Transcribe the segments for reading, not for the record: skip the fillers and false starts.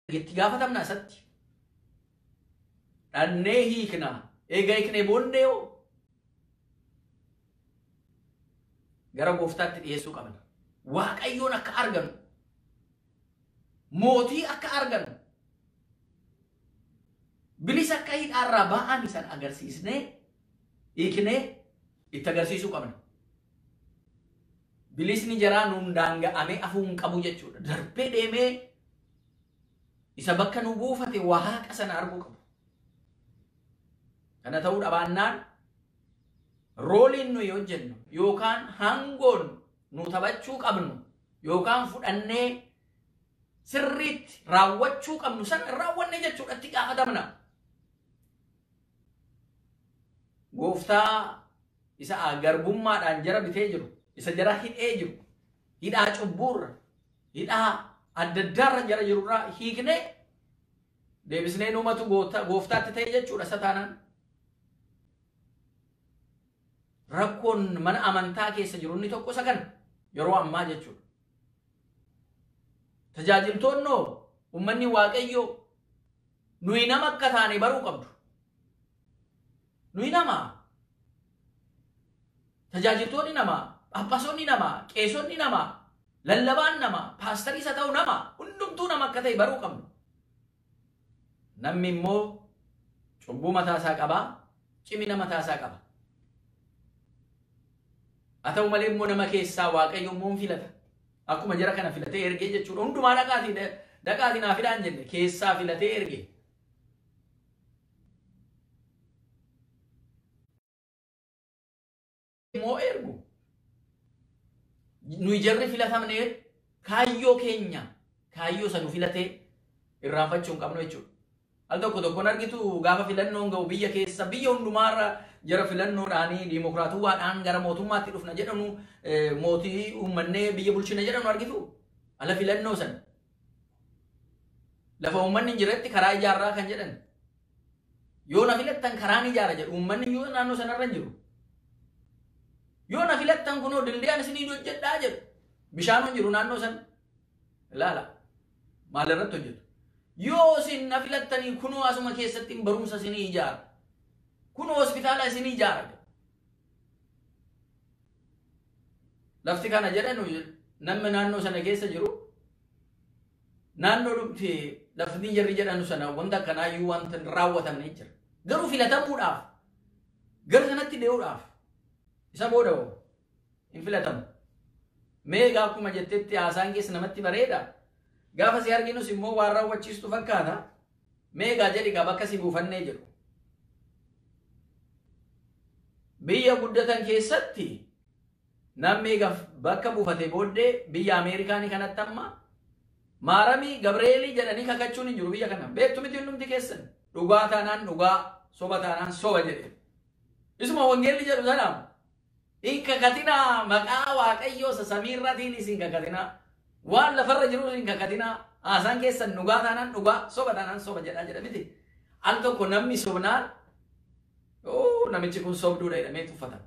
Itti gaafatamna isatti. Dhannee hiikna. Eega hiiknee booddee hoo gara gooftaatti dhiyeessuu qabna. Waaqayyoon akka arganu, mootii akka arganu, bilisa akka hidhaarraa ba'an san agarsiisnee hiiknee itti agarsiisuu qabna. Bilisni jaraa nuun daanga'amee afuu hin qabu jechuudha. Darbee deemee isa bakka nu buufate waaqa sana arguu qabu. Kana ta'uu dhabaannaan rooliin nuyi hojjennu yookaan hangoon nu taphachuu qabnu yookaan fudhannee sirriitti raawwachuu qabnu sana raawwanne jechuudha itti gaafatamna. Gooftaa isa garbummaadhaan jara bitee jiru, isa jara hidhee jiru, hidhaa cubbuurra, hidhaa adda addaarra jara jirurraa hiiknee deebisnee nuumatu gooftaatti ta'e jechuudha isa taanaan. Rakkoon mana amantaa keessa jiru inni tokko isa kana yeroo ammaa jechuudha. Tajaajiltoonnoo uummanni Waaqayyoo nuyi nama akka taane baruu qabdu. Nuyi nama. Tajaajiltoonni nama, phaaphaasonni nama, qeesonni nama, lallabaan nama, paastarii isa ta'u nama, hundumtuu nama akka ta'e baruu qabnu. Namni immoo cubbuu mataa isaa qaba, cimina mataa isaa qaba. Haa ta'u malee immoo nama keessaa Waaqayyo immoo hin filata. Akkuma jara kana filatee ergee jechuudha. Hundumaa dhaqaatii naa fidaan jenne keessaa filatee ergee. Immoo ergu. Nuyi jarri filatamnee kaayyoo keenya kaayyoo isa nu filatee irraanfachuu hin qabnu jechuudha. Al tokko tokkoon argitu gaafa filannoon ga'u biyya keessa biyya hundumaarra jara filannoodhaanii diimokiraatummaadhaan gara mootummaatti dhufna jedhanu mootii uummannee biyya bulchina jedhanu argitu ala filannoo sana. Lafa uummanni hin jirretti karaa ijaarraa kan jedhan. Yoo na filattan karaan ijaara jedhu uummanni iyyuu naannoo sanarra hin jiru. Yoo na filattan kunoo dildiyaan isinii hojjedhaa jedhu. Bishaan hin jiru naannoo sana. Ilaala. Maal irratti hojjetu? Yoo isin na filattanii kunoo asuma keessatti barumsa isinii ijaara. Kunoo hospitaala isinii ijaara. Lafti kana jedhanu namni naannoo sana keessa jiru naannoo dhumti lafti jarri jedhanu sana wanta akkanaayyuu wanta hin raawwatamne jira. Garuu filatamuudhaaf gara sanatti deemuudhaaf isa booda hoo hin filatamu. Mee egaa akkuma jettetti haasaan keessa namatti bareeda. Gaafa si arginus immoo waan raawwachiistu fakkaata. Mee egaa jedhi gaa bakka si buufannee jedhu. Biyya guddatan keessatti namni egaa bakka buufate booddee biyya Ameerikaanii kanatti amma Maaramii Gabreelii jedhanii kakachuun hin jiru biyya kana. Beektu miti hundumti keessan. Dhugaa taanaan dhugaa, soba taanaan soba jedhe. Isuma wangeelli jedhu sanaaf. Hin kakatinaa maqaa Waaqayyoo isa samiirratiin isin kakatinaa. Waan lafarra jirus hin kakatinaa. Haasaan keessan dhugaa taanaan dhugaa, soba taanaan soba jedhaa jedha miti. Al tokko namni sobnaan namichi kun sobduudha jedhamee tuffatama.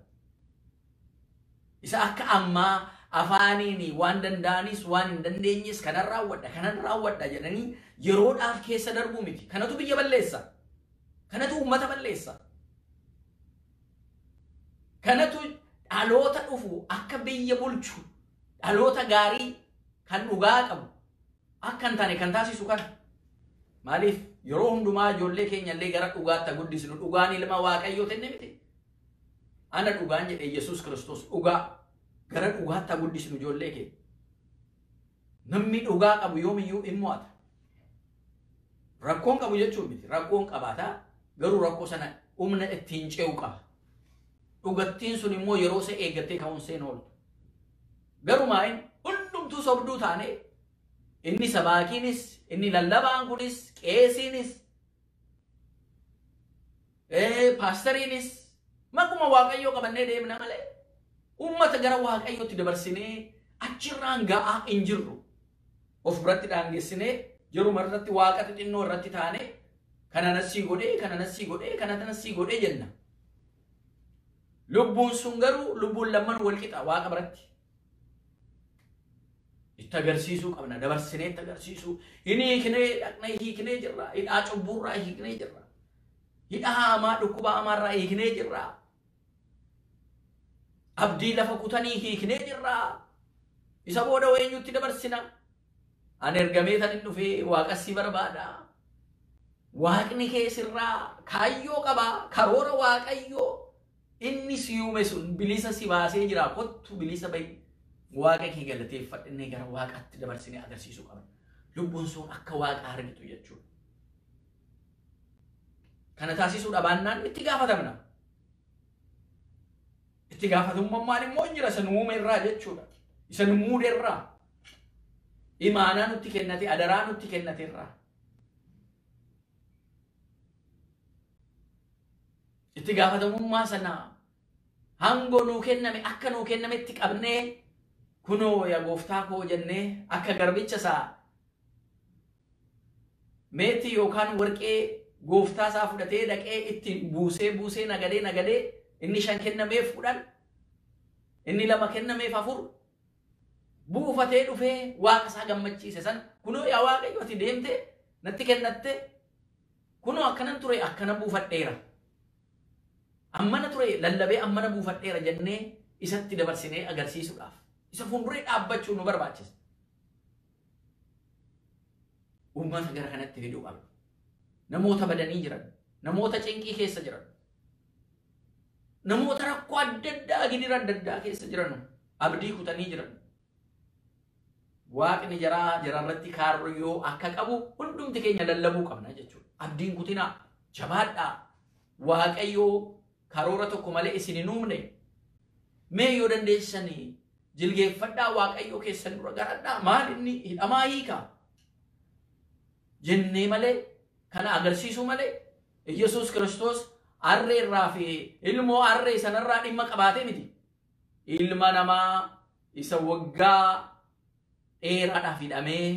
Isa akka ammaa afaaniin waan danda'anis waan hin dandeenyes kanan raawwadha kanan raawwadha jedhanii yeroodhaaf keessa darbuu miti. Kanatu biyya balleessa. Kanatu uummata balleessa. Kanatu dhaloota dhufu akka biyya bulchu dhaloota gaarii kan dhugaa qabu akka hin taane kan taasisu kana. Maaliif yeroo hundumaa ijoollee keenya illee gara dhugaatti guddisnu dhugaan ilma Waaqayyoo tenne miti. Ana dhugaan jedhe Yesuus Kiristoos dhugaa gara dhugaatti guddisnu ijoollee keenya. Namni dhugaa qabu yoomiyyuu hin mo'ata. Rakkoon qabu jechuun miti. Rakkoon qabaata garuu rakkoo sana humna ittiin ce'u qaba. Dhugattiin sun immoo yeroo isa eeggattee ka'uun seen ooltu. Garuu maayin hundumtuu sobduu taane inni sabaakiinis, inni lallabaan kunis, qeesiinis, paastariinis maquma Waaqayyoo qabannee deemna malee uummata gara Waaqayyootti dabarsinee achirraan ga'aa hin jirru. Of biratti daangessinee jiruma irratti waaqa xixinnoo irratti taane kana nassii godhee, kana nassii godhee, kana nassii godhee jenna. Lubbuun sun garuu lubbuun lamman wal qixa waaqa biratti. Itti agarsiisuu qabna. Dabarsinee itti agarsiisuu. Hin hiiknee dhaqnee hiiknee jirra. Hidhaa cubbuurraa hiiknee jirra. Hidhaa hamaa dhukkuba hamaarraa hiiknee jirra. Abdii lafa kutanii hiiknee jirra. Isa booda eenyutti dabarsina? Ani ergamee tan hin dhufee waaqa si barbaada. Waaqni kee sirraa kaayyoo qaba. Karoora waaqayyoo inni si uume sun bilisa si baasee jira. Kottu bilisa bahi. Waaqa kee galateeffadhennee gara waaqaatti dabarsinee agarsiisuu qabna. Lubbuun sun akka waaqa argitu jechuudha. Kana taasisuu dhabaannaan itti gaafatamna. Itti gaafatamummaan immoo hin jira isa nu uume irraa jechuudha. Isa nu muude irraa. Imaanaa nutti kennate, adaraa nutti kennate irraa. Itti gaafatamummaa sana hangoo nuu kenname akka nuu kennametti qabnee kunoo yaa gooftaa koo jennee akka garbicha isaa meetii yookaan warqee gooftaa isaa fudhatee dhaqee ittiin buusee buusee nagadee nagadee inni 5 kennameef 10 inni 2 kennameef 4 buufatee dhufee waaqa isaa gammachiise sana kunoo yaa waaqayyo ati deemte natti kennatte kunoo akkanan ture akkana buufadheera. Ammana ture lallabee ammana buufadheera jennee isatti dabarsinee agarsiisuudhaaf isa fuulduree dhaabbachuu nu barbaachisa. Uummata gara kanatti fiduu qabna. Namoota badanii jiran, namoota cinqii keessa jiran, namoota rakkoo adda addaa gidira adda addaa keessa jiran, abdii kutanii jiran. Waaqni jaraa jararratti kaayyoo akka qabu hundumti keenya lallabuu qabna jechuudha. Abdiin kutinaa, jabaadhaa. Waaqayyoo karoora tokko malee isin hin uumne. Mee yoo dandeessanii jilgeeffadhaa waaqayyoo keessan dura garadhaa maal inni hidhamaa hiika jennee malee kana agarsiisuu malee Yesuus Kiristoos harree irraa fi ilmoo harree sanarraa dhimma qabaatee miti. Ilma namaa isa waggaa dheeraadhaaf hidhamee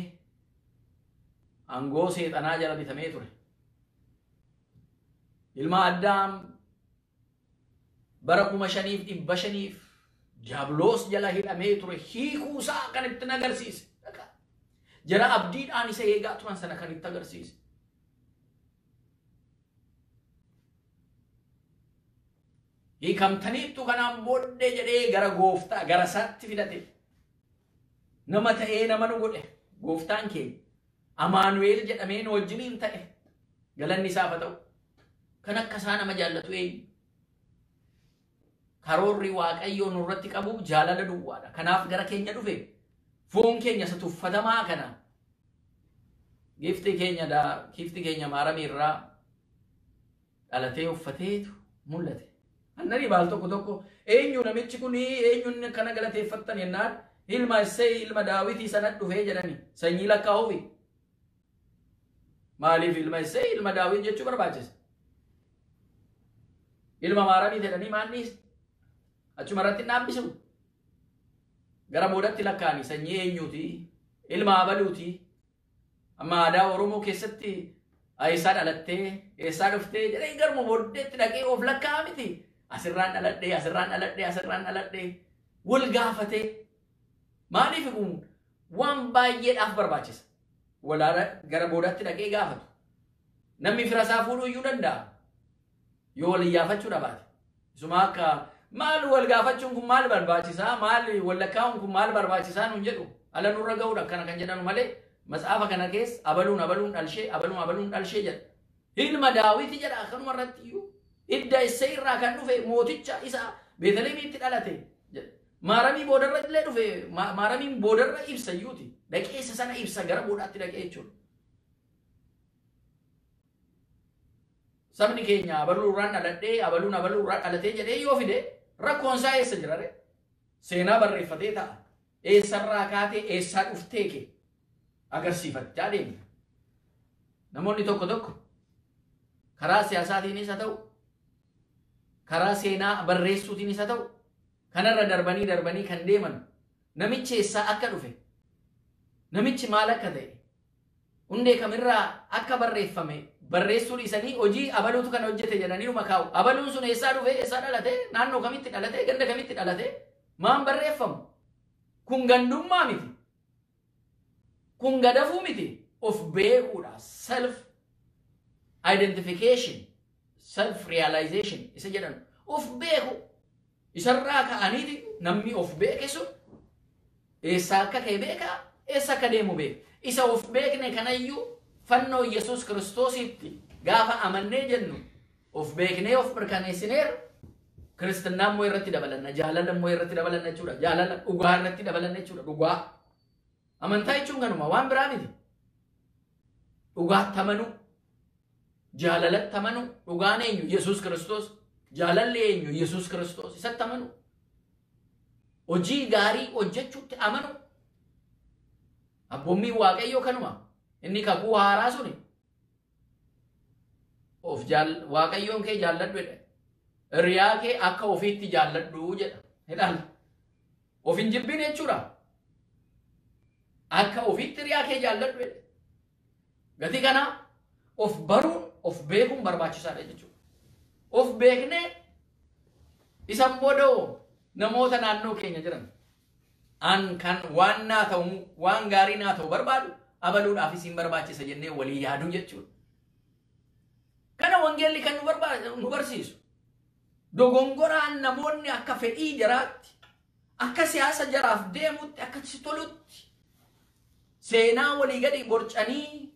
aangoo seexanaa jala bitamee ture. Ilma Addaam bara 5500 Diyaabloos jala hidhamee ture hiikuusaa kan itti agarsiise. Jara abdiidhaan isa eegaa turan sana kan itti agarsiise. Hiikamtaniittu kanaan booddee jedhee gara gooftaa gara isaatti fidate. Nama ta'ee nama nu godhe gooftaan keenya Amaanu'eel jedhamee nu wajjiniin ta'e galanni isaaf haa ta'u. Kan akka isaa nama jaallatu eenyu? Karoorri waaqayyoo nurratti qabu jaalala duwwaadha. Kanaaf gara keenya dhufe foon keenya isa tuffatamaa kana giiftii keenya maaramii irraa dhalatee uffateetu mul'ate. Annani baal tokko tokko eenyu namichi kun eenyuun kana galateeffattan jennaan ilma Isseey ilma Daawitii sana dhufee jedhani sanyii lakkaa'uufi. Maaliif ilma Isseey ilma Daawit jechuu barbaachisa? Ilma maaramii jedhanii maal dhiise? Achuma irratti hin dhaabbisu. Gara boodatti lakkaa'ani sanyii eenyuuti? Ilma abaluuti. Amma aadaa Oromoo keessatti eessaa dhalattee eessaa dhuftee jedhee garuma booddeetti dhaqee of lakkaa'a miti. Asirraan dhaladhee asirraan dhaladhee asirraan dhaladhee wal gaafatee maaliif kun waan baay'eedhaaf barbaachisa. Walaala gara boodaatti dhaqee gaafatu. Namni fira isaa fuudhuu iyyuu danda'a. Yoo wal iyyaafachuu dhabaate. Isuma akka maal wal gaafachuun kun maal barbaachisaa maal wal lakkaa'uun kun maal barbaachisaa nuun jedhu ala nurra ga'uudha akkana kan jedhanu malee matsaafa kana keessa abaluun abaluun dhalshee abaluun abaluun dhalshee jedha. Ilma Daawiti jedha akkanuma irratti iyyuu idda Isseey irraa kan dhufe mooticha isa Beetlihemitti dhalate jedha. Maaramii boodarra illee dhufe maaramiin boodarra ibsa iyyuuti. Dhaqee isa sana ibsa gara boodaatti dhaqee jechuudha. Sabni keenya abaluu irraan dhaladhee abaluun abaluu irraa dhalatee jedhee yoo fide rakkoon isaa eessa jira ree? Seenaa barreeffatee ta'a. Eessarraa kaatee eessaa dhuftee kee agarsiifachaa deemna. Namoonni tokko tokko karaa siyaasaatiinis haa ta'u, karaa seenaa barreessuutiinis haa ta'u, kanarra darbanii darbanii kan deeman namichi eessaa akka dhufe, namichi maal akka ta'e, hundee kamirraa akka barreeffame barreessuu dhiisanii hojii abaluutu kana hojjete jedhanii numa kaa'u. Abaluun sun eessaa dhufe, eessaa dhalate, naannoo kamitti dhalate, ganda kamitti dhalate, maan barreeffamu? Kun gandummaa miti. Kun gadafuu miti, of beekuudha. Self identification, self realization isa jedhan, of beeku. Isarraa ka'aniiti namni of beeke sun eessa akka ka'e beekaa, eessa akka deemu beeka. Isa of beekne kanayyuu fannoo Yesuus Kiristoositti gaafa amannee jennu of beeknee of mirkaneessineerra. Kiristinnaa immoo irratti dabalanna, jaalala immoo irratti dabalanna jechuudha. Jaalala dhugaa irratti dabalanna jechuudha. Dhugaa. Amantaa jechuun kanuma, waan biraa miti. Dhugaatti amanuu, jaalalatti amanuu, dhugaan eenyu? Yesuus Kiristoos. Jaalalli eenyu? Yesuus Kiristoos. Isatti amanuu. Hojii gaarii hojjechuutti amanuu. Abboommiin Waaqayyoo kanuma. Inni kakuu haaraa suni. Of Waaqayyoon kee jaalladhu jedha. Hiriyaa kee akka ofiitti jaalladhu jedha. Ilaali. Of hin jibbin jechuudha. Akka ofiitti hiriyaa kee jaalladhu jedha. Gatii kanaa of baruun, of beekuun barbaachisaadha jechuudha. Of beeknee isan booda namoota naannoo keenya jiran an kan waan naa ta'u, waan gaarii naa ta'u barbaadu abaluudhaaf isin barbaachisa jennee walii yaaduu jechuudha. Kana wangeelli kan nu barsiisu. Dogongoraan namoonni akka fedhii jaraatti, akka siyaasa jaraaf deemutti, akka tolutti seenaa walii gadi borcanii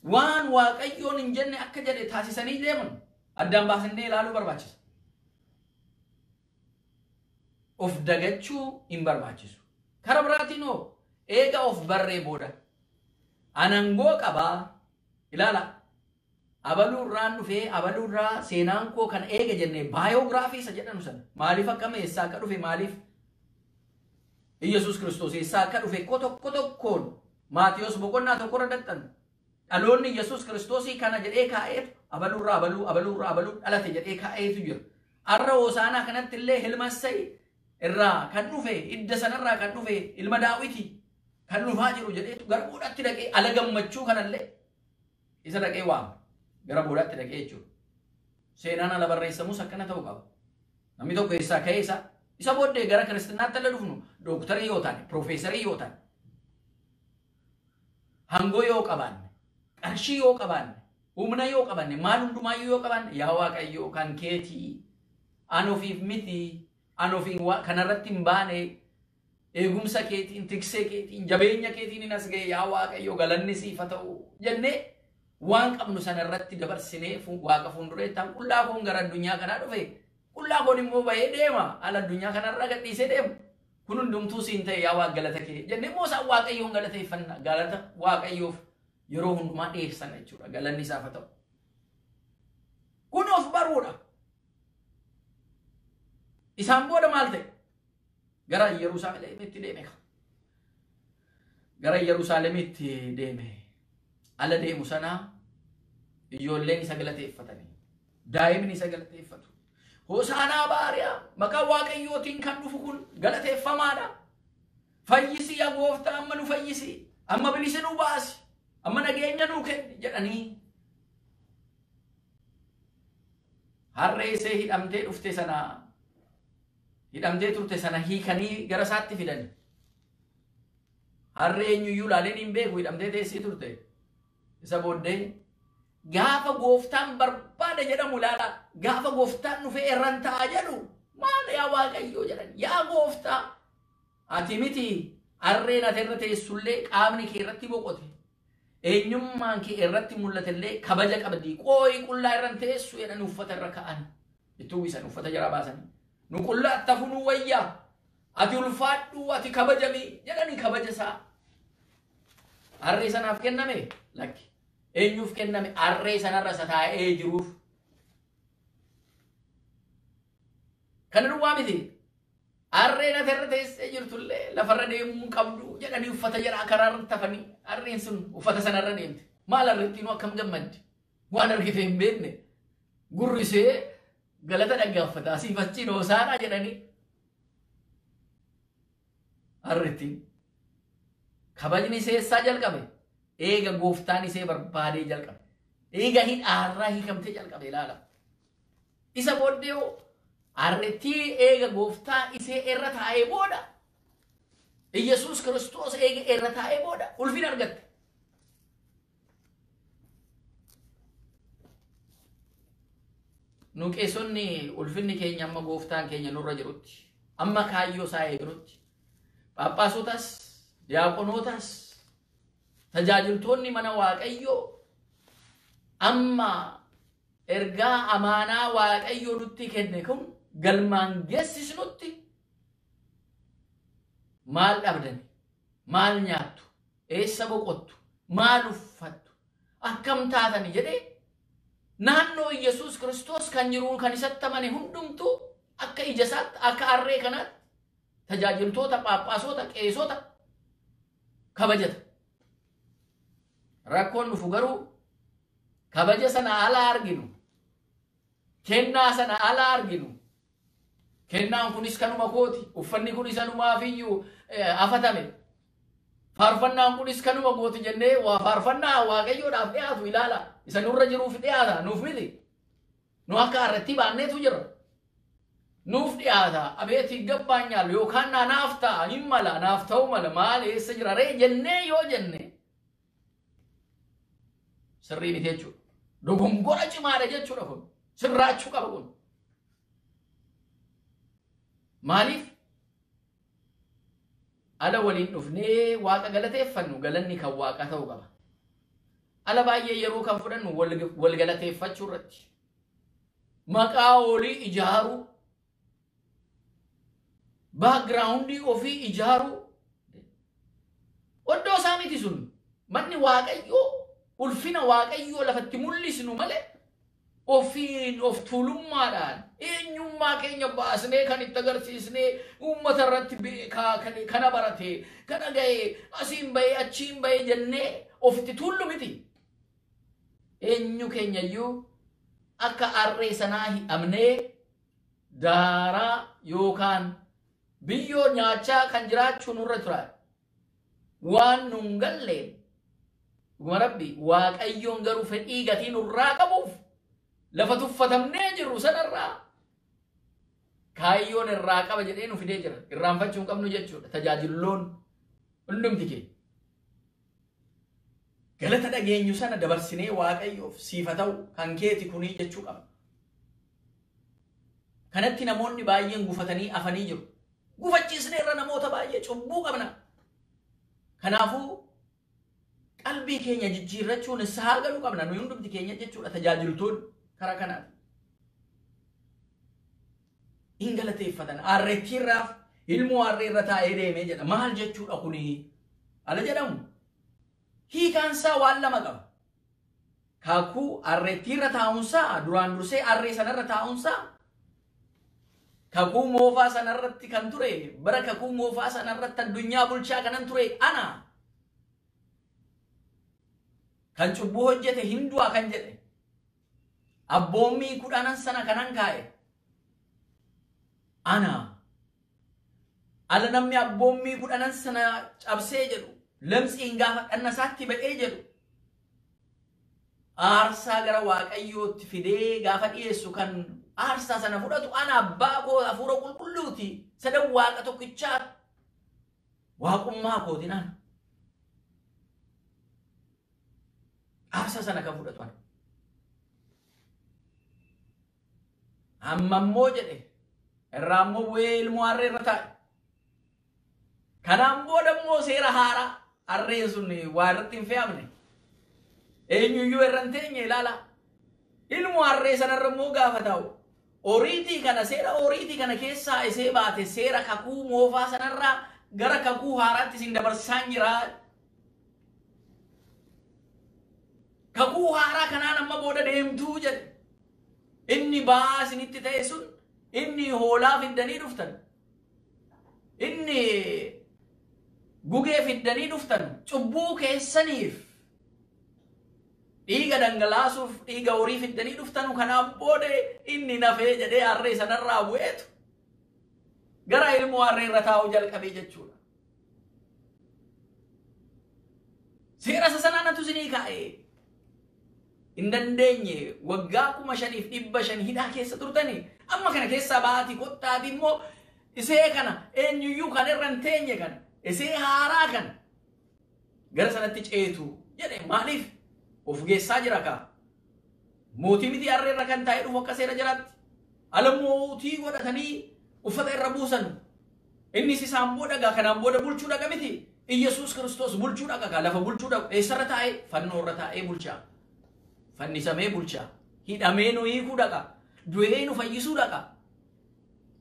waan Waaqayyoon hin jenne akka jedhe taasisanii deeman addaan baasnee ilaaluu barbaachisa. Of dagachuu hin barbaachisu. Kara biraatiin hoo, eega of barree booda anangoo qabaa ilaala. Abaluurraan dhufee, abaluurraa seenaan koo kana eega jennee, biography isa jedhamu sana, maaliif akkama, eessaa akka dhufe, maaliif Iyyasuus Kiristoos eessaa akka dhufe ko tokko tokkoon Maatiyos boqonnaa 1rra dadhan dhaloonni Iyyasuus Kiristoosii kana jedhee kaa'eetu, abaluurraa abaluu, abaluurraa abaluu dhalate jedhee kaa'eetu jira. Arra Hosaanaa kanatti illee ilma Isseey irraa kan dhufe, hidda sanarraa kan dhufe, ilma Daawiti kan dhufaa jiru jedheetu gara boodaatti dhaqee ala gammachuu kanallee isa dhaqee waama. Gara boodaatti dhaqee jechuudha. Seenaan ala barreessamus akkana ta'uu qaba. Namni tokko eessaa ka'ee isa booddee gara kiristinaatti alla dhufnu, dooktarii yoo taane, piroofeesarii yoo taane, hangoo yoo qabaanne, qarshii yoo qabaanne, humna yoo qabaanne, maal hundumaayyuu yoo qabaanne, yaa Waaqayyoo kan keetii, an ofiif miti, an ofiin kanarratti hin baane, eegumsa keetiin, tiksee keetiin, jabeenya keetiin hin as ga'e, yaa Waaqayyoo galanni siif haa ta'u jennee waan qabnu sana irratti dabarsinee Waaqa fuuldureettaan qullaa koon gara addunyaa kanaa dhufe, qullaa koon immoo bahee deema, ala addunyaa kanarraa gadhiisee deema. Kun hundumtuu siin ta'e, yaa Waaq galata kee jennee immoo isaan Waaqayyoon galateeffanna, galata Waaqayyoof yeroo hundumaa dhiyeessan jechuudha. Galanni isaaf haa ta'u. Kun of baruudha. Isaan booda maal ta'e? Gara Yerusaalemitti deeme. Gara Yerusaalemitti deeme. Ala deemu sana ijoolleen isa galateeffatanii. Daa'imni isa galateeffatu. Hosaanaa baariyaa, maqaa Waaqayyootiin kan dhufu kun galateeffamaadha. Fayyisi yaa gooftaa, amma nu fayyisi, amma bilisa nu baasi, amma nageenya nuu kenni jedhanii harree isee hidhamtee dhufte sana, hidhamtee turte sana hiikanii gara isaatti fidan. Harree eenyuyyuu ilaaleen hin beeku, hidhamtee teessii turte. Isa booddee gaafa gooftaan barbaada jedhamu ilaala. Gaafa gooftaan dhufee irran ta'a jedhu, maal yaa Waaqayyoo jedhan, yaa gooftaa, ati miti, harreen ati irra teessullee qaamni kee irratti boqote. Eenyummaan kee irratti mul'atellee kabaja qabdi. Qooyi qullaa irran teessu jedhan, uffata irra ka'an. Itti uwwisan, uffata jaraa baasanii. Nu qullaa tafu nu wayyaa. Ati ulfaadhu, ati kabajami jedhanii kabaja isaa. Harree sanaaf kenname lakki. Eenyuuf kenname? Harree sanarra isa taa'ee jiruuf. Kana duwwaa miti. Harreen ati irra teessee jirtullee lafarra deemuu hin qabdu jedhanii uffata jaraa karaarra tafanii harreen sun uffata sanarra deemte. Maal harrettiinuu akkam gammaddi? Waan argite hin beekne. Gurri ishee galata dhaggeeffata. Asiif achiin hoosaanaa jedhanii. Harrettiin. Kabajni ishee eessaa jalqabe? Eega gooftaan ishee barbaadee jalqabe. Eega hidhaarraa hiikamtee jalqabe ilaala. Isa booddee hoo, harrettii eega gooftaa ishee irra taa'ee booda Iyyasuus Kiristoos eega irra taa'ee booda ulfina argatte. Nu qeessonni ulfinni keenya amma gooftaan keenya nurra jirutti, amma kaayyoo isaa eegnutti, Phaaphaasotas, diyaaqonootas, tajaajiltoonni mana Waaqayyoo amma ergaa amaanaa Waaqayyoo nutti kenne kun galmaan geessisnutti maal dhabdani? Maal nyaattu? Eessa boqottu? Maal uffattu? Akkam taatani jedhee naannoo Iyyasuus Kiristoos kan jiru kan isatti amane hundumtuu akka ija isaatti akka harree kanaatti tajaajiltoota, phaaphaasota, qeesota kabajata. Rakkoon dhufu garuu kabaja sana ala arginu, kennaa sana ala arginu. Kennaan kunis kanuma kooti, uffanni kunis anumaafiyyuu afatame. Faarfannaan kunis kanuma kooti jennee waa faarfannaa Waaqayyoodhaaf dhiyaatu ilaala. Isa nurra jiruuf dhiyaata, nuuf miti. Nu akka harreetti baanneetu jira. Nuuf dhiyaata, abeet gabbaanyaal yookaan naaf ta'a, hin mala, naaf ta'uu mala, maal eessa jira ree jennee yoo jenne sirrii miti jechuudha. Dogongora cimaadha jechuudha kun. Sirraachuu qaba kun. Maaliif? Ala waliin dhufnee Waaqa galateeffannu galanni kan Waaqa ta'uu qaba. Ala baay'ee yeroo kan fudhannu wal galateeffachuu irratti. Maqaa olii ijaaruu, baakgiraawundii ofii ijaaruu. Oddoo isaa miti sun manni Waaqayyoo ulfina Waaqayyoo lafatti mul'isnu malee ofiin of tuulummaadhaan eenyummaa keenya baasnee kan itti agarsiisnee uummata irratti beekaa kana barate kana ga'ee asiin ba'ee achiin ba'ee jennee ofitti tuullu miti. Eenyu keenya iyyuu akka harree sanaa hidhamnee daaraa yookaan biyyoo nyaachaa kan jiraachuu nurra tura. Waan nun galleen dhuguma Rabbi Waaqayyoon garuu fedhii gatii nurraa qabuuf lafa tuffatamnee jirru sanarraa kaayyoon irraa qaba jedhee nu fidee jira. Irraanfachuu hin qabnu jechuudha. Tajaajilloon hundumti keenya. Galata dhageenyu sana dabarsinee Waaqayyoof siifa ta'u kan keeti kunii jechuu qabna. Kanatti namoonni baay'een gufatanii afanii jiru. Gufachiisnee irra namoota baay'ee cubbuu qabna. Kanaafuu qalbii keenya jijjiirrachuun isaa galuu qabna. Nuyi hundumti keenya jechuudha tajaajiltoonni karaa kanaati. Hin galateeffatan. Harreettiirraaf ilmoo harree irra taa'ee deemee jedha. Maal jechuudha kuni? Ala jedhamu. Hiikaan isaa waan lama qaba. Kakuu harreettiirra taa'uunsaa duraan dursee harree sanarra taa'uunsaa kakuu moofaa sanarratti kan ture bara kakuu moofaa sanarratti addunyaa bulchaa kanan ture ana. Kan cubbuu hojjete hin du'a kan jedhe. Abboommii kudhanan sana kanan kaa'e. Ana. Ala namni abboommii kudhanan sana cabsee jedhu lamxiin gaafa dhanna isaatti ba'ee jedhu aarsaa gara Waaqayyootti fidee gaafa dhiyeessu kan aarsaa sana fudhatu ana abbaa koo hafuura qulqulluuti sadan Waaqa tokkichaa waaqummaa kootiin ana. Aarsaa sana kan fudhatu ana. Amma immoo jedhe irraa immoo bu'ee ilmoo harree irra taa'e. Kanaan booda immoo seera haaraa harreen sun waa irratti hin fe'amne. Eenyuyyuu irra hin teenye ilaala. Ilmoo harree sanarra immoo gaafa taa'u. Oriitii kana seera oriitii kana keessaa isee baate seera kakuu moofaa sanarraa gara kakuu haaraatti isin dabarsaan jira. Kakuu haaraa kanaan amma booda deemtuu jedhe. Inni ba'aa isinitti ta'e sun inni hoolaa fiddanii dhuftan. Inni gugee fiddanii dhuftan cubbuu keessaniif dhiiga dhangalaasuuf dhiiga horii fiddanii dhuftanu kanaan booda inni nafee jedhee harree sanarraa bu'eetu gara ilmoo harree irra taa'uu jalqabee jechuudha. Seera isa sanaanatu isinii kaa'e. Hin dandeenye waggaa 5500 hidhaa keessa turtanii amma kana keessaa ba'aatii kottaati immoo isee kana eenyuyyuu kan irra hin teenye kana Isee haaraa kan gara sanatti ceetu jedhe. Maaliif of geessaa jira kaa? Mootii miti harreerra kan taa'ee dhufu akka seera jiraatti. Ala mootii godhatanii uffata irra buusan. Innis isaan booda gaa kanaan booda bulchuu dhaqa miti. Iyyasuus Kiristoos bulchuu dhaqa gaa, lafa bulchuu dhaqa. Eessarra taa'ee? Fannoo irra taa'ee bulchaa. Fannisamee bulchaa. Hidhamee nu hiikuu dhaqa. Du'ee nu fayyisuu dhaqa.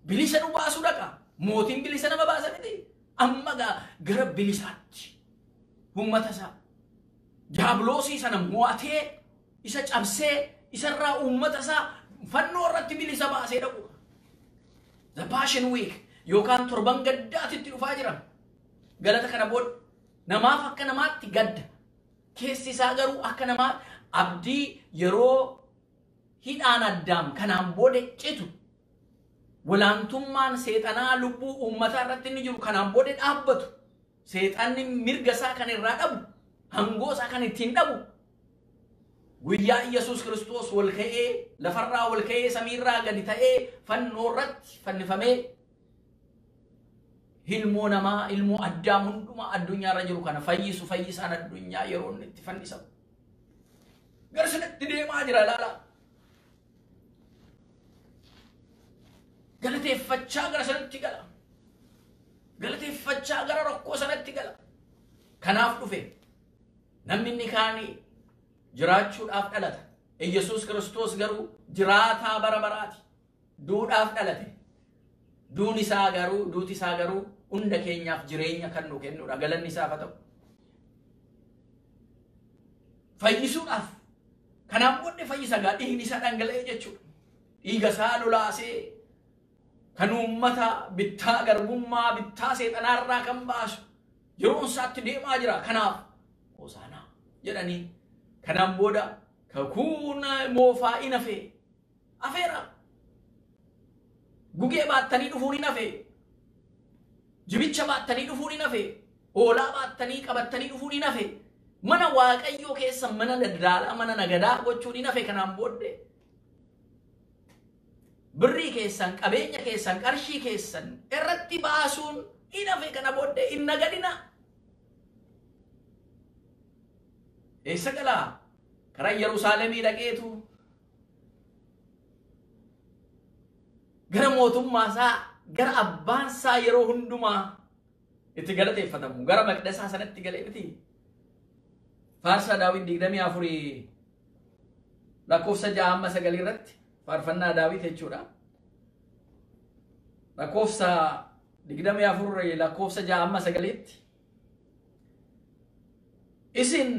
Bilisa nu baasuu dhaqa. Mootiin bilisa nama baasa miti. Amma gaa gara bilisaatti uummata isaa diiyaabiloosii sana mo'atee isa cabsee isarraa uummata isaa fannoo irratti bilisa baasee dhaqu. The Passion Week yookaan torban gaddaatitti dhufaa jira. Galata kana booda namaaf akka namaatti gadda. Keessi isaa garuu akka namaa abdii yeroo hidhaan addaam kanaan booda citu, walaantummaan seexanaa lubbuu uummataa irratti inni jiru kanaan booda dhaabbatu, seexanni mirga isaa kan irraa dhabu, hangoo isaa kan ittiin dhabu, guyyaa Iyyasuus Kiristoos wal ka'ee lafarraa wal ka'ee samiirraa gadi ta'ee fannoo irratti fannifamee ilmoo namaa, ilmoo addaam hundumaa addunyaarra jiru kana fayyisu, fayyisaan addunyaa yeroo inni itti fannisamu. Gara sanatti deemaa jira ilaala. Galateeffachaa gara sanatti gala. Galateeffachaa gara rakkoo sanatti gala. Kanaaf dhufe. Namni inni kaanii jiraachuudhaaf dhalata. Iyyasuus Kiristoos garuu jiraataa bara baraati. Duudhaaf dhalate. Duun isaa garuu, duuti isaa garuu hunda keenyaaf jireenya kan nu kennudha. Galanni isaaf haa ta'u. Fayyisuudhaaf. Kanaaf booddee fayyisa gaa, dhiigni isaa dhangala'ee jechuudha. Dhiiga isaa lolaasee kan uummata bittaa garbummaa, bittaa seexanaarraa kan baasu yeroon isaatti deemaa jira. Kanaaf Hosaanaa jedhanii kanaan booda kakuun moofaa in hafee afeera. Gugee baattanii dhufuun hin hafe. Jibicha baattanii dhufuun hin hafe. Hoolaa baattanii qabattanii dhufuun hin hafe. Mana Waaqayyoo keessa mana daldalaa, mana nagadaa gochuun hin hafe kanaan booddee. Birrii keessan, qabeenya keessan, qarshii keessan irratti baasuun hin hafe kana booddee, hin nagadina. Eessa galaa? Karaa Yerusaalemii dhaqeetu gara mootummaa isaa, gara abbaan isaa yeroo hundumaa itti galateeffatamu, gara maqdasaa sanatti galee miti. Faarsaa Daawit 24 lakkoofsa 6 hamma 9 irratti, faarfannaa Daawit jechuudha. Lakkoofsa 24 lakkoofsa 6 hamma 9tti. Isin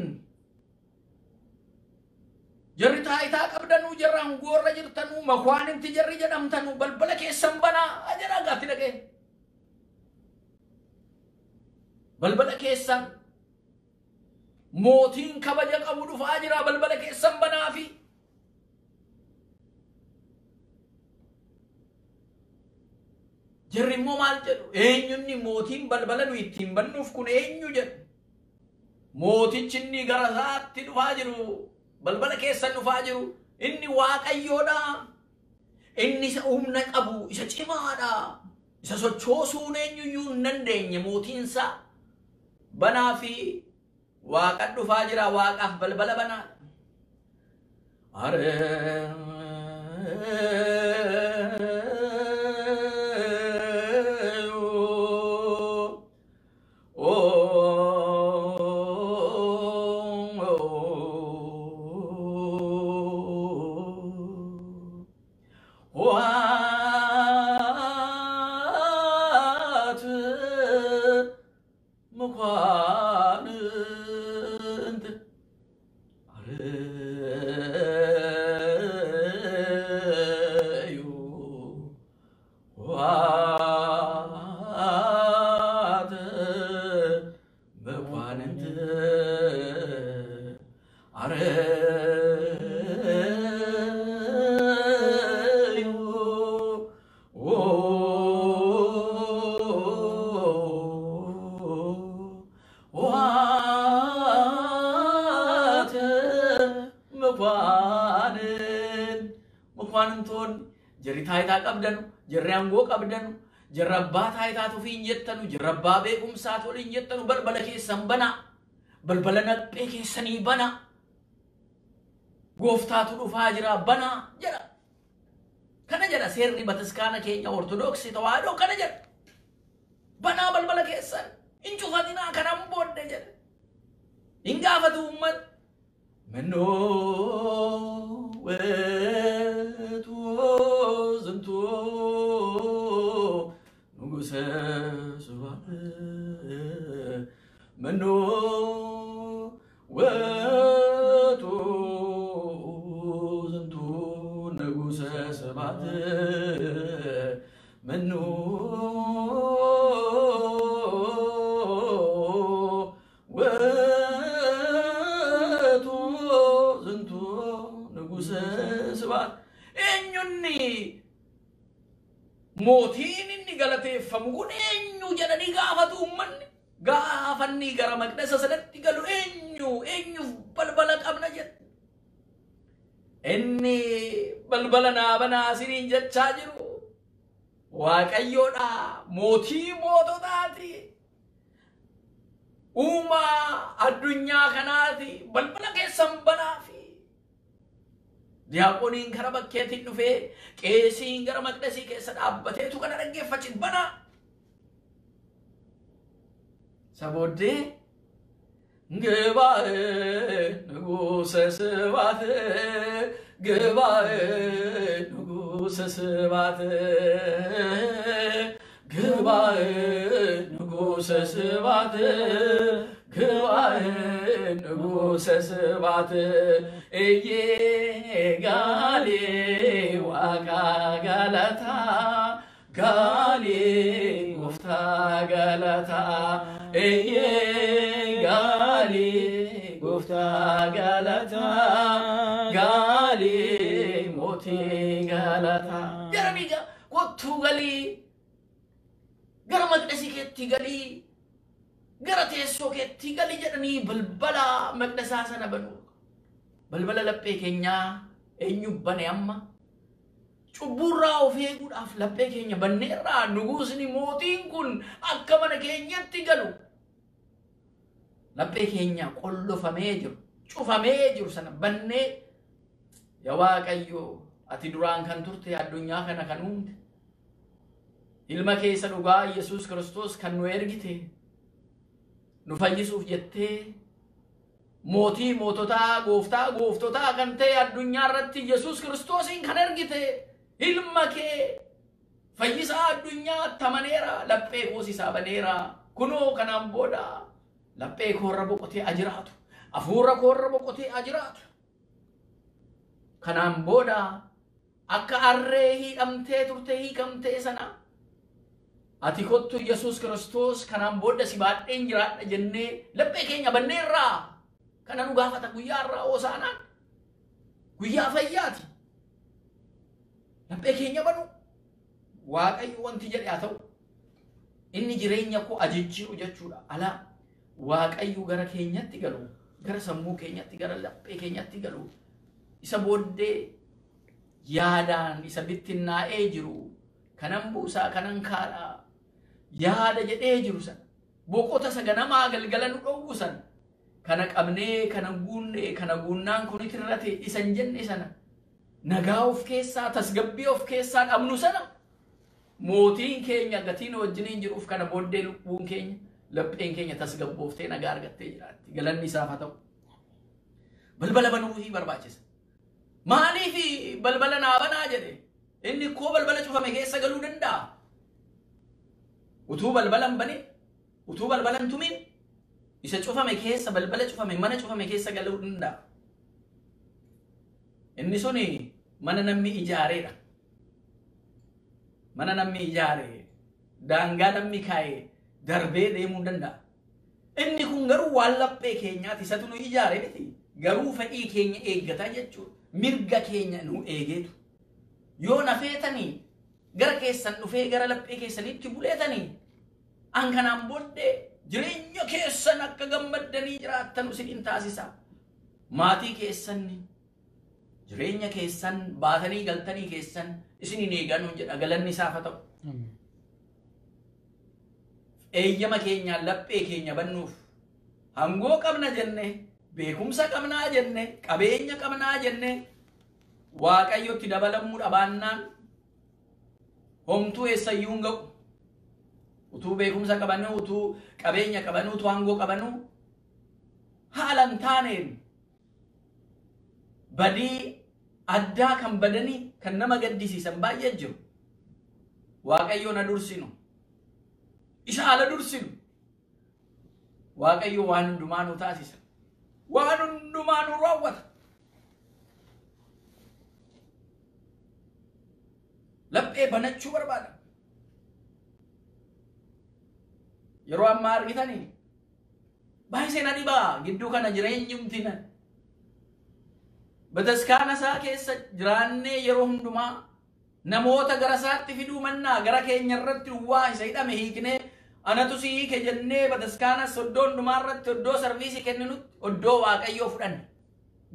jarri taayitaa qabdanuu, jarri aangoorra jirtanuu, makwaaninti jarri jedhamtanuu, balbala keessan banaa jedha gaatti dhaqee. Balbala keessan, mootiin kabaja qabu dhufaa jira, balbala keessan banaafi. Jarri immoo maal jedhu? Eenyunni mootiin balbala nu ittiin bannuuf kun eenyu jedhu? Mootichi inni gara isaatti dhufaa jiru, balbala keessan dhufaa jiru, inni Waaqayyoodha. Inni isa humna qabu, isa cimaadha. Isa sochoosuun eenyuyyuu hin dandeenye mootiinsa. Banaa fi Waaqa dhufaa jira, Waaqaaf balbala banaa. ሆአት መኳንንት አርዩ፣ ሆአት መኳንንት አርዩ፣ ሆአት መኳንን መኳንንቶon jarri taayitaa qabdanu, jarri aangoo qabdanu, Jarra abbaa taayitaatu hin jettanu, jarra abbaa beekumsaatu hin jettanu, balbala keessan banaa. Balbala laphee keessanii banaa. Gooftaatu dhufaa jira banaa jedha. Kana jedha seerri bataskaana keenya Ortodoksii Tawaahidoo kana jedha. Banaa balbala keessan hin cufatinaa kanaan booddee jedha. Hin gaafatu uummanni. Mannoo weetu ዝንቱ ንጉሠ ስብሐት መኖ ውእቱ ዝንቱ ንጉሠ ስብሐት መኑ ውእቱ ዝንቱ ንጉሠ ስብሐት eenyunni mootiin inni galateeffamu kun eenyu jedhanii gaafatu uummanni. Gaafanni gara maqdasa sanatti galu eenyu eenyuuf balbala qabna jedhe. Inni balbala naa banaa isiniin jechaa jiru Waaqayyoodha, mootii moototaati. Uumaa addunyaa kanaati, balbala keessan banaafi. Diyaaqoniin gara bakkeetiin dhufee qeesiin gara maqdasii keessa dhaabbateetu kana dhaggeeffachi banaa. Isa booddee ግባእ ንጉሠ ስብሐት ግባእ ንጉሠ ስብሐት ግባእ ንጉሠ ስብሐት ግባእ ንጉሠ ስብሐት እዬ ጋሌ ዋቃ ጋለታ ጋሌ ጎፍታ ገለታ እዬ ጋሌ ጎፍታ ገለታ ጋሌ ሞቴ ገለታ jedhanii kottuu galii gara maqdasii keetti galii gara teessoo keetti galii jedhanii balbala maqdasaa sana banu. Balbala laphee keenyaa eenyu bane amma? Cubburraa of eeguudhaaf laphee keenya banneerraa nugusni mootiin kun akka mana keenyatti galu. Laphee keenya qollofamee jiru, cufamee jiru sana bannee yaa Waaqayyo ati duraan kan turte addunyaa kana kan uumte ilma keessa dhugaa Yesuus Kiristoos kan nu ergite nu fayyisuuf jettee mootii moototaa gooftaa gooftotaa kan ta'e addunyaa irratti Yesuus Kiristoosiin kan ergite ilma kee fayyisaa addunyaa tamaneera laphee koos isaa baneera kunoo kanaan booda laphee koorra boqotee ajiraatu hafuura koorra boqotee ajiraatu kanaan booda akka harree hiikamtee turte hiikamtee sana ati kottu Yesuus Kiristoos kanaan booda si baadheen jiraadha jennee laphee keenya banneerraa kana nu gaafata guyyaa irraa Hosaanaan guyyaa fayyaati. Laphee keenya banu Waaqayyo wanti jedhe haa ta'u inni jireenya koo ajijjiiru jechuudha. Alaa Waaqayyo gara keenyatti galu, gara sammuu keenyatti, gara laphee keenyatti galu isa booddee yaadaan isa bittinnaa'ee jiru kanan buusaa kanan kaadhaa yaada jedhee jiru sana boqota isa ganamaa galgala nu dhowwu sana kana qabnee kana guunne kana guunnaan kun irrate isa hin jenne sana nagaa of keessaa tasgabbii of keessaa dhabnu sana mootiin keenya gatiin wajjiniin jiruuf kana booddee lubbuun keenya lapheen keenya tasgabbooftee nagaa argattee jiraatti. Galanni isaaf haa ta'u. Balbala banuufii barbaachisa. Maaliif balbala naa banaa jedhe? Inni koo balbala cufame keessa galuu danda'a. Utuu balbala hin banin, utuu balbala hin tumin, isa cufame keessa balbala cufame mana cufame keessa galuu danda'a. Inni suni mana namni ijaareedha. Mana namni ijaare, daangaa namni kaa'e darbee deemuu danda'a. Inni kun garuu waan laphee keenyaati isatu nu ijaare miti. Garuu fedhii keenya eeggataa jechuudha. Mirga keenya nu eegeetu. Yoo na feetanii gara keessan dhufee gara laphee keessanitti buleetanii an kanaan booddee jireenya keessan akka gammaddanii jiraattan isin taasisa. Maatii keessan jireenya keessan baatanii galtanii keessan isiniin eeganuu jedha galanni isaaf haa ta'u. Eeyyama keenyaan laphee keenya bannuuf hangoo qabna jenne, beekumsa qabnaa jenne, qabeenya qabnaa jenne Waaqayyotti dabalamuu dhabaannaan homtuu eessayyuu hin ga'u. Utuu beekumsa qabanuu, utuu qabeenya qabanuu, utuu hangoo qabanuu haala hin taaneen badii addaa kan badanii kan nama gaddisiisan baay'ee jiru. Waaqayyoon ha dursinu. Isa haala dursinu. Waaqayyo waan hundumaa nu taasisa. Waan hundumaa nu raawwata. Laphee banachuu barbaada. Yeroo ammaa argitanii baay'isee na dhibaa gidduu kana jireenyumti na. Bataskaana isaa keessa jiraannee yeroo hundumaa namoota gara isaatti fiduu mannaa gara keenya irratti waa isa hidhame hiiknee anatu si hiike jennee bataskaana iddoo hundumaa irratti iddoo sarviisii kenninutti iddoo Waaqayyoo fudhanne,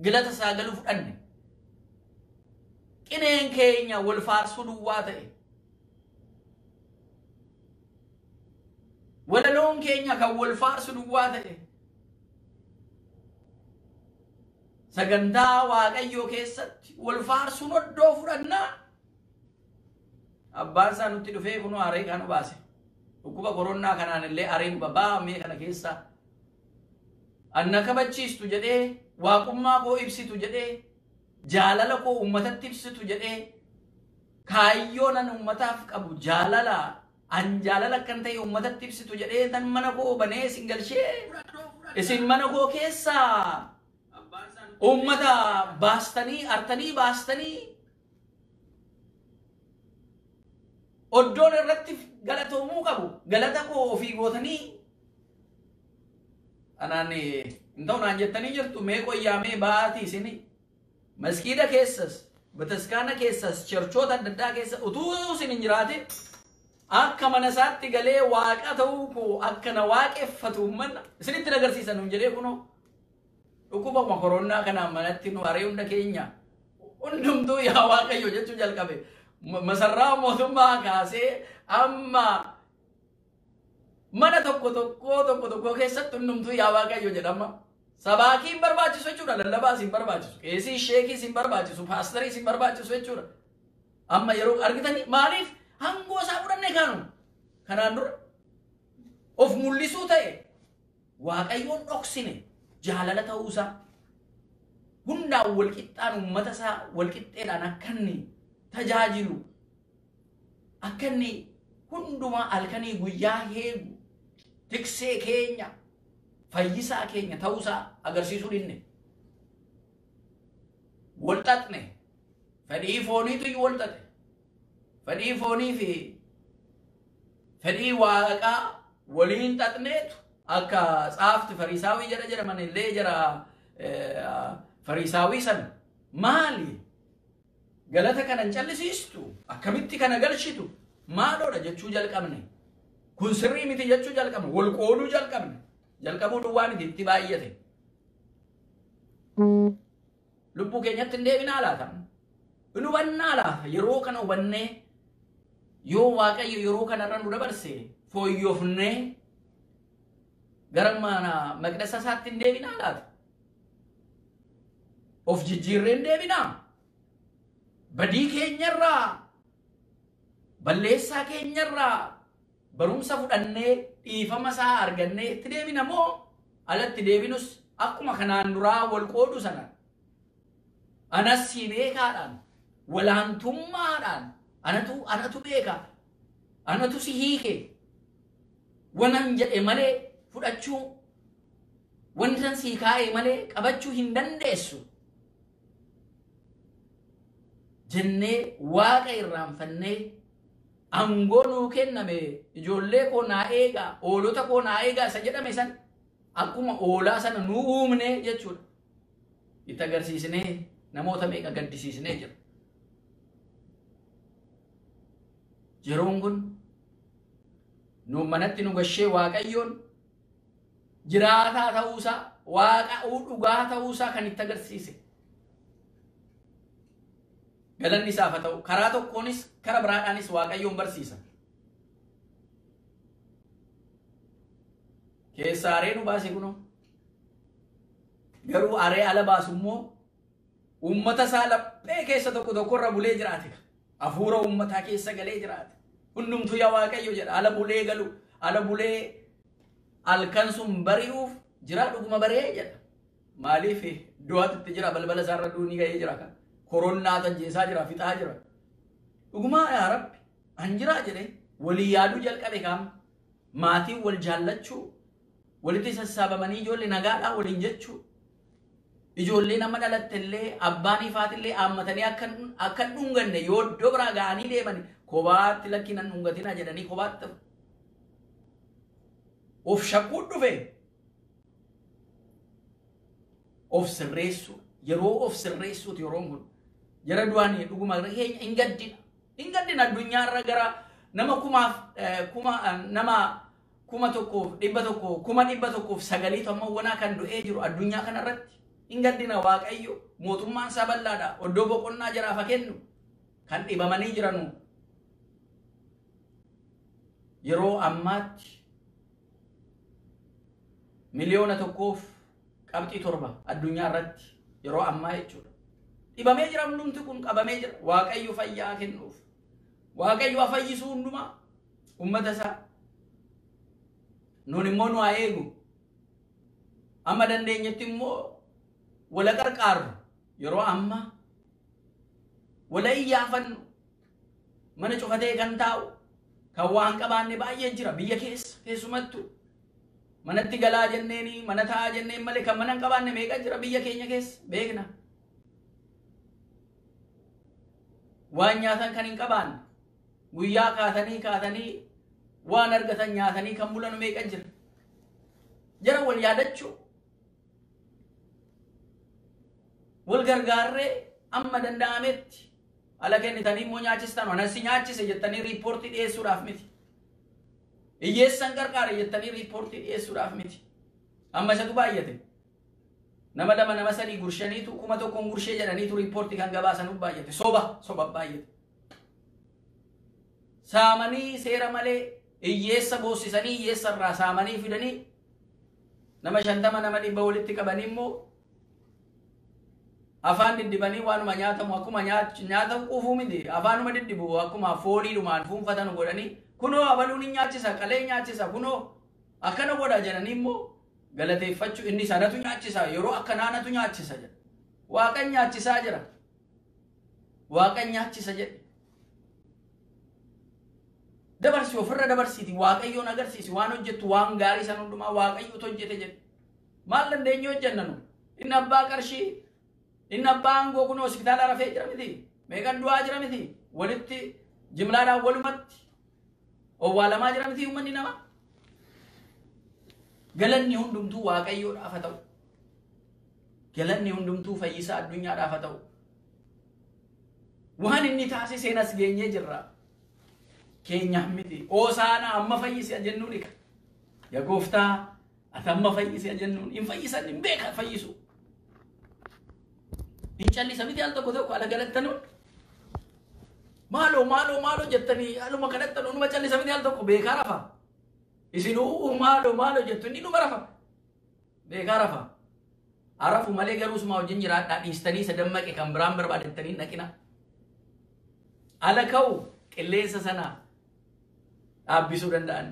galata isaa galuu fudhanne. Qineen keenya wal faarsuu duwwaa ta'e. Walaloon keenya kan wal faarsu duwwaa ta'e. Sagantaa Waaqayyoo keessatti wal faarsuun iddoo fudhannaa. Abbaan isaa nutti dhufee kunoo haree kan nu baase. Dhukkuba koronaa kanaan illee hareen babaamee kana keessa. Anna kabachiistu jedhee, waaqummaa koo ibsitu jedhee, jaalala koo uummatatti ibsitu jedhee, kaayyoo nan uummataaf qabu jaalala an jaalala akkan ta'e uummatatti ibsitu jedhee tan mana koo banee isin galchee isin mana koo keessaa uummata baastanii artanii baastanii oddoon irratti galatoomuu qabu galata koo ofii gootanii anaan hin ta'u naan jettanii jirtu. Mee qoyyaamee ba'aatii isin maskiida keessas bataskaana keessas cherchoota adda addaa keessa utuu isin hin jiraatin akka mana isaatti galee waaqa ta'uu koo akka na waaqeffatu uummanna isinitti agarsiisan nun jedhee kunoo dhukkuba koronaa kanaan manatti nu haree hunda keenya hundumtuu yaa Waaqayyo jechuu jalqabe. Masarraa mootummaa kaasee amma mana tokko tokko tokko tokko keessatti hundumtuu yaa Waaqayyo jedhama. Sabaakiin barbaachisu jechuudha. Lallabaas hin barbaachisu. Qeesii sheekiis hin barbaachisu. Paastariis hin barbaachisu jechuudha. Amma yeroo argitanii maaliif hangoo isaa fudhanne kaanu? Kanaan dura of mul'isuu ta'e Waaqayyoon dhoksine jaalala ta'uusaa hundaan walqixxaan uummata isaa walqixxeedhaan akka inni tajaajilu akka inni hundumaa halkanii guyyaa eegu tiksee keenya fayyisaa keenya ta'uusaa agarsiisuu dinne. Wal xaxne fedhii fooniitu iyyuu wal xaxe. Fedhii foonii fi fedhii waaqaa waliin xaxneetu akka tsaafti Fariisaawii jedha jedhaman illee jara Fariisaawii sana maali galata kana hin callisiistu akkamitti kana galchitu maaloodha jechuu jalqabne. Kun sirrii miti jechuu jalqabne, wal qooduu jalqabne. Jalqabuu duwwaa miti itti baay'ate. Lubbuu keenyatti hin deebinaa laata? Hin hubannaa laata? Yeroo kana hubannee yoo Waaqayyo yeroo kanarra nu dabarse fooyyofnee gara mana maqdasa isaatti hin deebinaa laata? Of jijjiirree hin deebinaa? Badii keenyarraa, balleessaa keenyarraa barumsa fudhannee dhiifama isaa argannee itti deebina moo alatti deebinus akkuma kanaan duraa wal qoodu sana anas si beekaadhaan walaantummaadhaan anatu beeka anatu si hiike wanan jedhe malee fudhachuu wantan si kaa'e malee qabachuu hin dandeessu jennee waaqa irraanfannee aangoo nuu kenname ijoollee koo naa eegaa hoolota koo naa eegaa isa jedhame san akkuma hoolaa sana nuu uumne jechuudha. Itti agarsiisnee namoota meeqa gaddisiisnee jira. Yeroon kun nu manatti nu gashee Waaqayyoon jiraataa ta'uusaa waaqa dhugaa ta'uusaa kan itti agarsiise. Galanni isaaf haa ta'u. Karaa tokkoonis karaa biraadhaanis Waaqayyoon barsiisa. Keessa aree nu baase kunoo. Garuu aree ala baasu immoo uummata isaa laphee keessa tokko tokkorra bulee jiraate. Hafuura uummataa keessa galee jiraate. Hundumtuu yaa Waaqayyo jedha. Ala bulee galu, ala bulee halkan sun bari'uuf jira dhuguma bari'ee jedha. Maaliif du'aatti jira balbala isaarra duuni ga'ee jira kan. Koronnaa tajjeesaa jira, fixaa jira. Dhugumaa yaa Rabbi an jiraa jedhee walii yaaduu jalqabe kaam. Maatiin wal jaallachuu, walitti sassaabamanii ijoollee nagaadhaa waliin jechuu. Ijoollee nama dhalatte illee abbaan ifaatillee haammatanii akka hin dhunganne yoo iddoo biraa ga'anii deeman kophaatti lakki nan dhungatina jedhanii kophaatti of shakkuu dhufe. Of sirreessuu yeroo of sirreessuuti yeroon kun jara du'anii dhuguma keenya hin gaddina. Hin gaddina addunyaarra gara nama kumaaf kuma nama 1,100 109,000 amma wanaa kan du'ee jiru addunyaa kanarratti. Hin gaddina Waaqayyo mootummaan isaa bal'aadha. Oddoo boqonnaa jaraaf haa kennu. Kan dhibamanii jiranu yeroo ammaatti 1.7 miliyoona addunyaa irratti yeroo ammaa jechuudha. Dhibamee jira hundumti kun qabamee jira. Waaqayyo fayyaa kennuuf. Waaqayyo haa fayyisuu hundumaa uummata isaa. Nuun immoo nu haa eegu. Amma dandeenyetti immoo wala qarqaarru yeroo ammaa wala iyyaafannu mana cufatee kan taa'u kan waan qabaanne baay'ee jira biyya keessa keessumattuu manatti galaa jenneeni mana taa'aa jenneen malee kan mana hin qabaanne meeqa jira biyya keenya keessa beekna. Waan nyaatan kan hin qabaanne guyyaa kaatanii kaatanii waan argatan nyaatanii kan bulan meeqa jira. Jara wal yaadachuu wal gargaarree amma danda'ametti ala kennitanii immoo nyaachistan anasi nyaachise jettanii riippoortii dhiyeessuudhaaf miti. Hiyyeessan gargaare jettanii riippoortii dhiyeessuudhaaf miti. Amma isatu baay'ate. Nama lama nama sadii gurshaniitu 1000 gurshee jedhaniitu riippoortii kan gabaasanuuf baay'ate. Soba soba baay'ate. Saamanii seera malee hiyyeessa boossisanii hiyyeessa irraa saamanii fidanii nama 50 nama 100 walitti qabanii immoo afaan diddibanii waanuma nyaatamu akkuma nyaata quufuu miti afaanuma diddibu akkuma fooliidhumaan fuunfatan godhanii kunoo abaluun hin nyaachisa qalee nyaachisa kunoo akkana godha jedhanii immoo galateeffachuu inni sanatu nyaachisa yeroo akkanaanatu nyaachisa jedha. Waaqan nyaachisaa jira. Waaqan nyaachisa jedhe. Dabarsi ofirra dabarsiiti Waaqayyoon agarsiisi waan hojjettu waan gaarii san hundumaa Waaqayyotu hojjete jedhe. Maal dandeenye hojjenna nu? Inni abbaa qarshii inni abbaa aangoo kun hospitaala rafee jira miti. Meeqan du'aa jira miti. Walitti jimlaadhaan walumatti owwaalamaa jira miti uummanni namaa. Galanni hundumtuu Waaqayyoodhaaf haa ta'u. Galanni hundumtuu fayyisaa addunyaadhaaf haa ta'u. Waan inni taasiseen as geenyee jirra. Keenyaaf miti. Oosaanaa amma fayyise jennuun ika. Yaa gooftaa ati amma fayyise jennuun hin fayyisan hin beeka fayyisu. Hin callisa miti al tokko tokko ala galattanuun. Maaloo maaloo maaloo jettanii aluma kadhattan numa callisa miti al tokko beekaa rafa. Isin maaloo maaloo jettu inni numa rafa. Beekaa rafa. Arafu malee garuu suma wajjin jiraadhaa dhiistanii isa dammaqe kan biraan barbaadettanii dhaqina. Ala ka'u qilleensa sana dhaabbisuu danda'an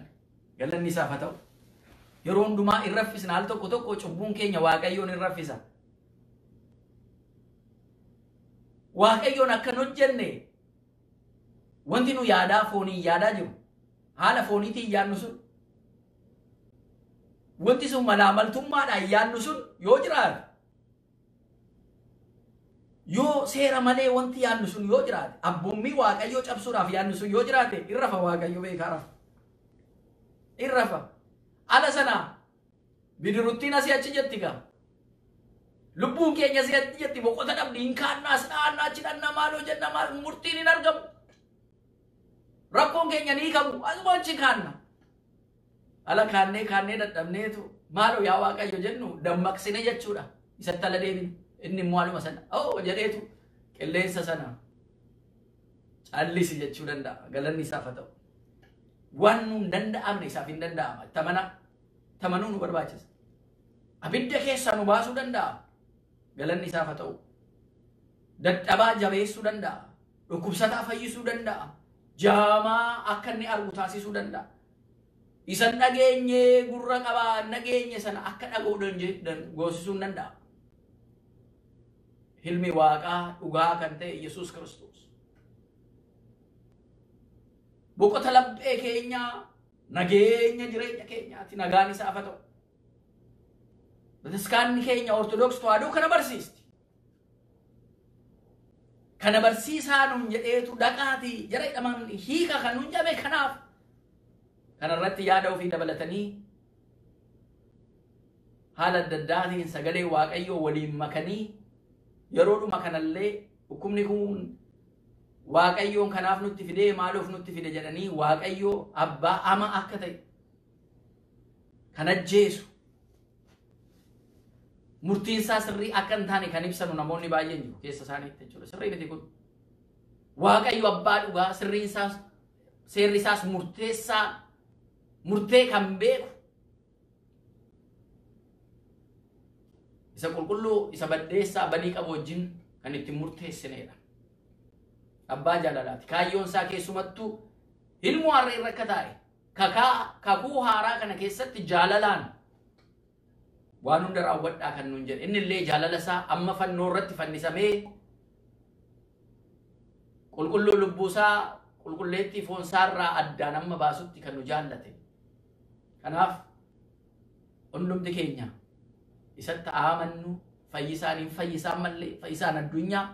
galanni isaaf haa ta'u. Yeroo hundumaa hin raffisna al tokko tokko cubbuun keenya Waaqayyoon hin raffisa. Waaqayyoon akka hin hojjenne wanti nu yaadaa fooniin yaadaa jiru haala fooniitiin yaadnu sun wanti sun malaamaltummaadhaan yaadnu sun yoo jiraate yoo seera malee wanti yaadnu sun yoo jiraate abboommii Waaqayyoo cabsuudhaaf yaadnu sun yoo jiraate hin rafa Waaqayyo beekaa rafa. Hin rafa. Ala sana bidiruttiin asii achi jetti gaa. Lubbuun keenya asii achi jetti boqota dhabdi hin kaannaas dhaannaa achi dhanna maaloo jenna maal murtiin hin argamu. Rakkoon keenya ni hiikamu asuma achi kaanna. Ala kaannee kaannee dadhabneetu maaloo yaa Waaqayyo jennu dammaqsine jechuudha. Isatti ala deebinu. Inni immoo haaluma sana oo jedheetu qilleensa sana callisi jechuu danda'a. Galanni isaaf haa ta'u. Waan nuun danda'amne isaaf hin danda'ama. Itti amanaa. Tamanuu nu barbaachisa. Abidda keessaa nu baasuu danda'a. Galanni isaaf haa ta'u. Dadhabaa jabeessuu danda'a. Dhukkubsataa fayyisuu danda'a. Jaamaa akka inni argu taasisuu danda'a. Isa dhageenye gurra qabaa dhageenye sana akka dhaga'u goosisuu danda'a. Ilmi Waaqaa dhugaa kan ta'e Yesuus Kiristoos. Boqota laphee keenyaa nageenya jireenya keenyaati nagaan isaaf haa ta'u. Bataskaanni keenya Ortodoks Tawaahidoo kana barsiisti. Kana barsiisaa nuun jedheetu dhaqaatii jara hidhaman hiika kan nuun jabe kanaaf. Kanarratti yaada ofii dabalatanii haala adda addaatiin sagalee Waaqayyoo waliin makanii yeroodhuma kanallee dhukkubni kun Waaqayyoon kanaaf nutti fidee maaloof nutti fide jedhanii Waaqayyoo abbaa ama akka ta'e kan ajjeesu murtiin isaa sirrii akka hin taane kan ibsanu namoonni baay'een jiru keessa isaaniitti jechuudha. Sirrii miti kun. Waaqayyo abbaa dhugaa sirriin isaas seerri isaas murteessaa murtee kan beeku isa qulqulluu isa baddeessaa badii qabu wajjin kan ittiin murteessinedha. Abbaa jaalalaati. Kaayyoon isaa keessumattuu ilmoo harree irra akka taa'e kakuu haaraa kana keessatti jaalalaan waan hunda raawwadhaa kan nuun jedhe. Inni illee jaalala isaa amma fannoo irratti fannisamee qulqulluu lubbuu isaa qulqulleettii foon isaa irraa addaan amma baasutti kan nu jaallate. Kanaaf hundumti keenya isatti amannu fayyisaan hin fayyisaan mallee fayyisaan addunyaa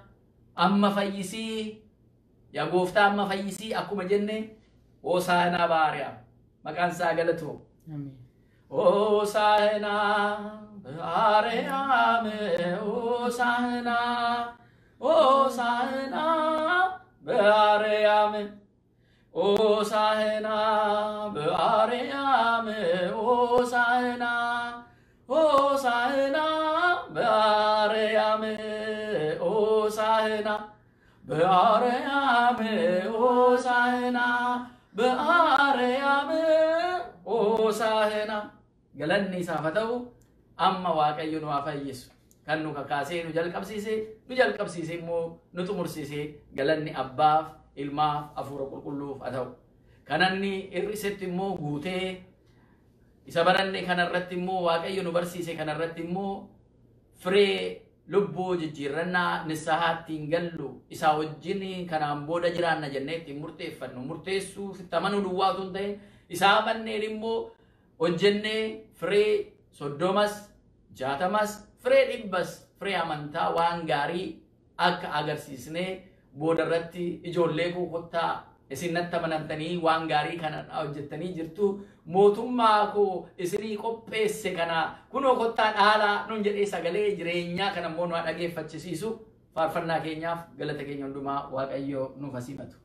amma fayyisii yaa gooftaa amma fayyisii akkuma jenne Hosaanaa baariyaam maqaan isaa galatu. Hosaanaa baariyaam Hosaanaa Hosaanaa baariyaam Hosaanaa baariyaam Hosaanaa Hosaanaa baariyaam Hosaanaa በአርያም ሆሳዕና በአርያም ሆሳዕና galanni isaaf haa ta'u. Amma Waaqayyo nu haa fayyisu. Kan nu kakaasee nu jalqabsiise immoo nu xumursiise galanni abbaaf ilmaaf hafuura qulqulluuf haa ta'u. Kan inni hir'isetti immoo guutee isa baranne kanarratti immoo Waaqayyo nu barsiise kanarratti immoo firee lubbuu jijjiirrannaa nisahaatti hin gallu isaa wajjin kanaan booda jiraanna jennee ittiin murteeffannu murteessuu amanuu duwwaa otoo hin ta'in isaa manneen immoo hojjennee firee 30s 60s firee 100s firee amantaa waan gaarii akka agarsiisnee booda irratti ijoollee koo kottaa isin natti amanamtanii waan gaarii kana hojjettanii jirtu mootummaa koo isinii qopheesse kana kunoo kottaa dhaalaa nun jedhee sagalee jireenyaa kana immoo nu dhageeffachisiisu faarfannaa keenyaaf galata keenya hundumaa Waaqayyo nuuf haa simatu.